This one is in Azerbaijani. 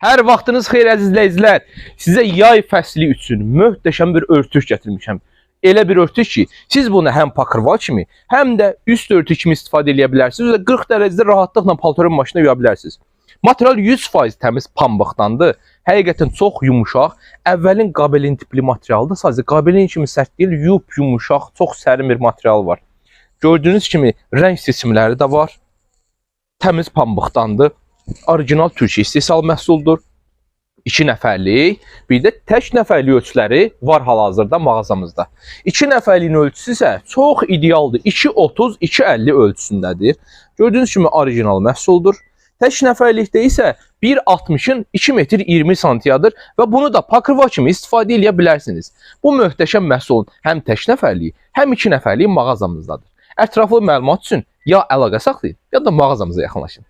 Hər vaxtınız xeyir, əziz izləyicilər. Sizə yay fəsli üçün möhtəşəm bir örtük gətirmişəm. Elə bir örtük ki, siz bunu həm pakrval kimi, həm də üst örtük kimi istifadə edə bilərsiniz və 40 dərəcədə rahatlıqla paltarın maşına yuya bilərsiniz. Material 100% təmiz pambıqdandır. Həqiqətən çox yumuşaq. Əvvəlin qabelin tipli materialdır. Sadəcə qabelin kimi sərt deyil, yup yumuşaq, çox sərin bir material var. Gördüyünüz kimi rəng seçimləri də var. Təmiz pambıqdandır. Orijinal Türkiyə istehsal məhsuldur. 2 nəfərlik, bir də tək nəfərlik ölçüləri var hal-hazırda mağazamızda. 2 nəfərliyin ölçüsü isə çox idealdır. 2.30, 2.50 ölçüsündədir. Gördüyünüz kimi orijinal məhsuldur. Tək nəfərlikdə isə 1.60-ın 2 metr 20 santiyadır və bunu da pakrva kimi istifadə edə bilərsiniz. Bu möhtəşəm məhsulun həm tək nəfərliyi, həm 2 nəfərliyi mağazamızdadır. Ətraflı məlumat üçün ya əlaqə saxlayın, ya da mağazamıza yaxınlaşın.